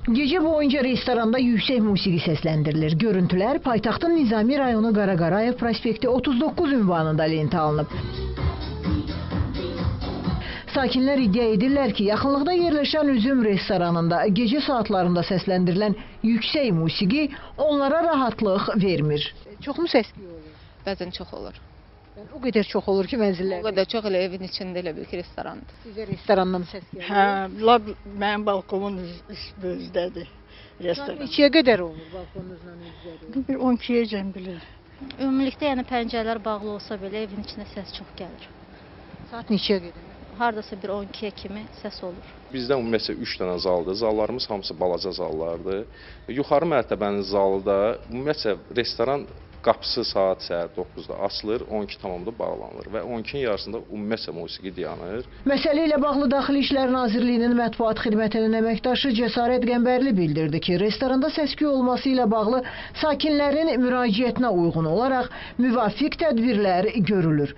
Gecə boyunca restoranda yüksək musiqi səsləndirilir. Görüntülər paytaxtın Nizami rayonu Qara Qarayev prospekti 39 ünvanında lentə alınıb. Sakinlər iddia edirlər ki, yaxınlıqda yerləşən Üzüm restoranında gecə saatlarında səsləndirilən yüksək musiqi onlara rahatlıq vermir. Çoxmu səs-küy olur? Bəzən çox olur. Yəni, o qədər çox olur ki, O mənzillərdə. qədər çox, elə evin içində elə bil ki, restorandır. Sizə restorandan səs gəlir. Hə, lap mənim balkomun üstündədir Saat restoran. neçəyə qədər olur balkonunuzla üzləri? Bir 12-yəcən belə. Ümumilikdə yəni pəncərələr bağlı olsa belə evin içinə səs çox gəlir. Saat neçəyə qədər? Hardasa bir 12-yə kimi səs olur. Bizdə ümumiyyətcə 3 dənə zaldır. Zallarımız hamısı balaca zallardır. Yuxarı mərtəbənin zalı da ümumiyyətcə restoran qapısı saat səhər 9-da açılır, 12 tamamda bağlanır və 12-nin yarısında ümumiyyətcə musiqi dayanır. Məsələ ilə bağlı Daxili İşlər Nazirliyinin mətbuat xidmətinin əməkdaşı Cəsarət Qəmbərli bildirdi ki, restoranda səs-küy olması ilə bağlı sakinlərin müraciətinə uyğun olaraq müvafiq tədbirlər görülür.